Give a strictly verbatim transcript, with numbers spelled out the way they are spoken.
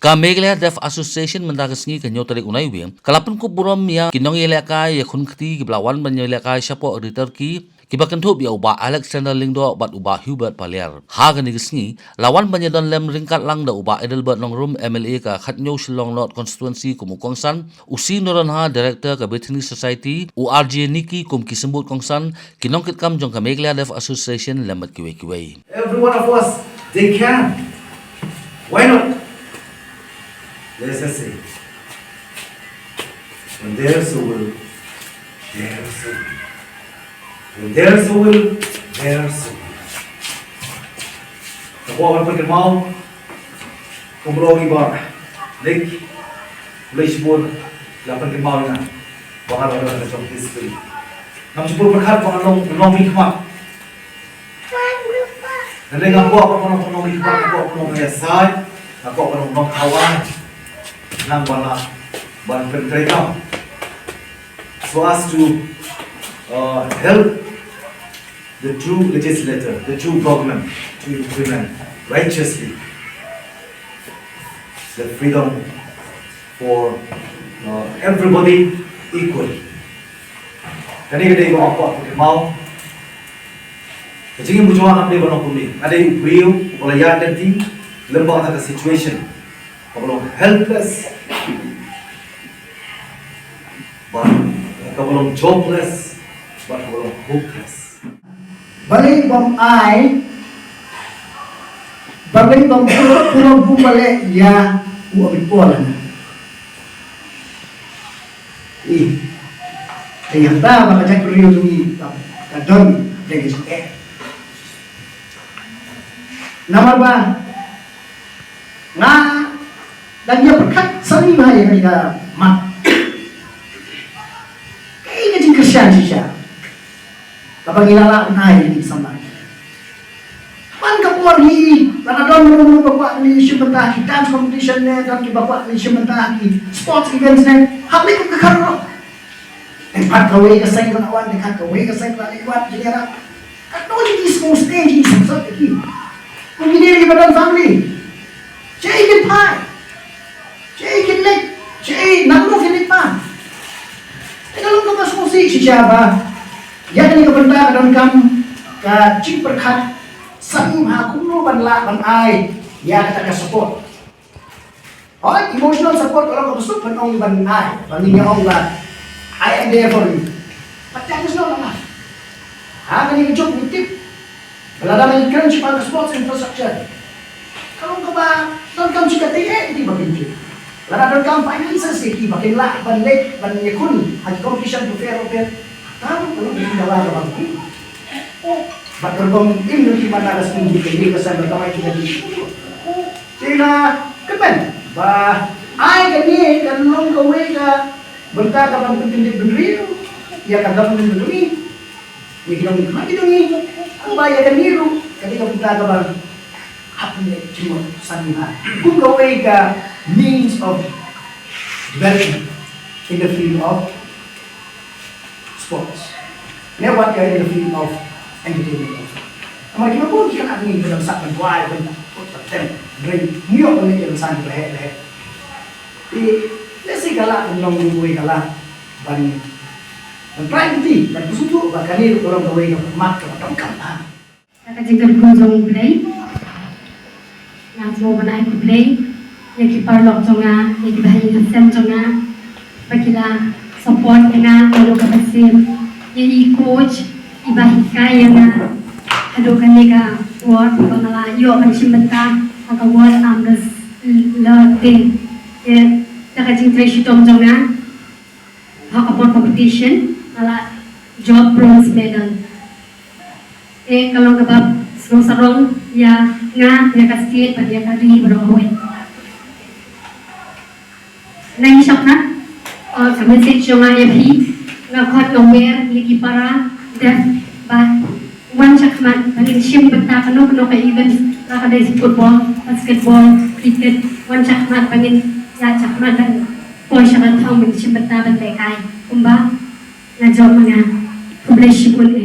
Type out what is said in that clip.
Ka Meghalaya Deaf Association mynta ka sngi ka hynñiew tarik u Naiwieng ka la pynkup burom ïa ki nongïalehkai ïakhun kti kiba la wan ban ïalehkai shapoh ri Turkey, kiba kynthup ïa u Bah Alexander Lyngdoh bad u Bah Hubert Paliar. Ha kane ka sngi la wan ban ïadon lem ryngkat lang da u Bah Adelbert Nongrum, M L A ka khathynñiew Shillong North Constituency kum u kongsan, u C Noronha, Director ka Bethany Society, u R J Nicky kum ki symbud kongsan, ki nongkitkam jong ka Meghalaya Deaf Association lem bad kiwei kiwei. Every one of us, they can. Why not? Let's just say, when there's a will, there's a way. When there's a will, there's a way. Ka kwah ban pynkynmaw kumno ki ba lek lei shibun la pynkynmaw ïa nga ba nga long ka jong history. Ngam shibun pyrkhat ba nga long long mi khmat. Hynrei nga kwah ban long long mi khmat, nga kwah ban long ïa sai, nga kwah ban long khawai. Nang ba la ban pyntreikam so as to uh, help the true legislator, the true government to implement righteously the freedom for uh, everybody equally. Kane ka dei kaba kwah pynkynmaw. Ka jingim bujua ngam dei ban ong kumne. Nga dei u briew uba la ïaid lynti lem bad kata ka situation kaba long helpless, bad kaba long jobless, bad kaba long hopeless. Balei bym ai, balei bym pura pura bym balei ïa u Abid Paul hana. Ih, te ïa kata ba ka jaitbynriew jong ngi ka don dei ka jingeh. Namar ba nga dang ïa pyrkhat sani ba ïa kane ka mat. Kaei ka jingkyrshan shisha kaba ngi la lah ban ai ïa ki samla. Man ka por hi lada don ruh ruh ba kwah ban ïashim bynta ha ki dance competition ne, don kiba kwah ban ïashim bynta ha ki sports events ne, hap leit kum ka kharor. Te pat kawei ka seng ka la wan, te pat kawei ka seng ka la leit wan, ki ïarap. Katno ji ki sngewsih, ji ki sngewsih ki. Kum kine kiba don family. Shaei kin phai? Shaei kin leit? Shaei, naduh kin leit pat? Te ka long kaba sngewsih shisha ba ïa kane ka bynta ka donkam ka jingpyrkhat sani bha kumno ban lah ban ai ïa kata ka support. Hooid, emotional support ka long kaba suk ban ong ban ai, ban ïa ong ba I am there for you. But that is not enough. Ha kane ka juk ngi tip ba lada ngi kren shaphang ka sports infrastructure, ka long kaba donkam shi katei eh ïa ki ba pynjah. Lada donkam finances ïa ki ba kin lah ban leit ban ïakhun ha ki competition to fair or fair. Ka long ka long ka dawa kaba ngi. Bad ka long im ngi ki mata ka sngewbha ka ïing ka sem ka kamai ki ka jingshukor. Te nga kmen ba ai kane kan long kawei ka bynta ka ban pynkyndit bynriew ïa ka government ka jong ngi, ïa ki nongmihkhmat ki jong ngi. Kumba ïa kane ruh ka dei ka bynta ka ban hap ne jingmut sani bha kum kawei ka means of development in the field of sports. Ne wat ka in the field of entertainment also. Namar ki ba bun ki khynnah ngi ki dang sah ban duwai ban put ban tem. Hynrei ngi ïoh ban leit ïa ka san ba heh ba heh. Te lehse ka lah ban long kawei ka lah ban ban trai kti ban pynsuhtuh ba kane ruh ka long kawei ka mat kaba donkam bha. Da ka jingkyrkhu jong U Blei, nga sngewbha ban ai khublei ïa ki paralok jong nga, ïa ki bahaïing hasem jong nga ba ki la support ïa nga naduh kaba shem, ïa i coach i ba hikai ïa nga haduh kane ka por ba nga la ïoh ban shim bynta ha ka World Arm Wrestling. Te da ka jingtrei shitom jong nga ha ka por competition nga la jop bronze medal. Te ka long kaba sngewsarong ïa nga, ïa ka state bad ïa ka ri baroh kawei. Nang shakhmat, uh, ka message jong nga ïa phi, nga khot nga wer ïa ki para deaf ba wan shakhmat ba ngin shim bynta kano kano ka event, la ka dei football, basketball, cricket, wan shakhmat ba ngin ïa shakhmat ban poi sha ka thong ban shim bynta ban lehkai kumba nga jop ma nga. Khublei shibun.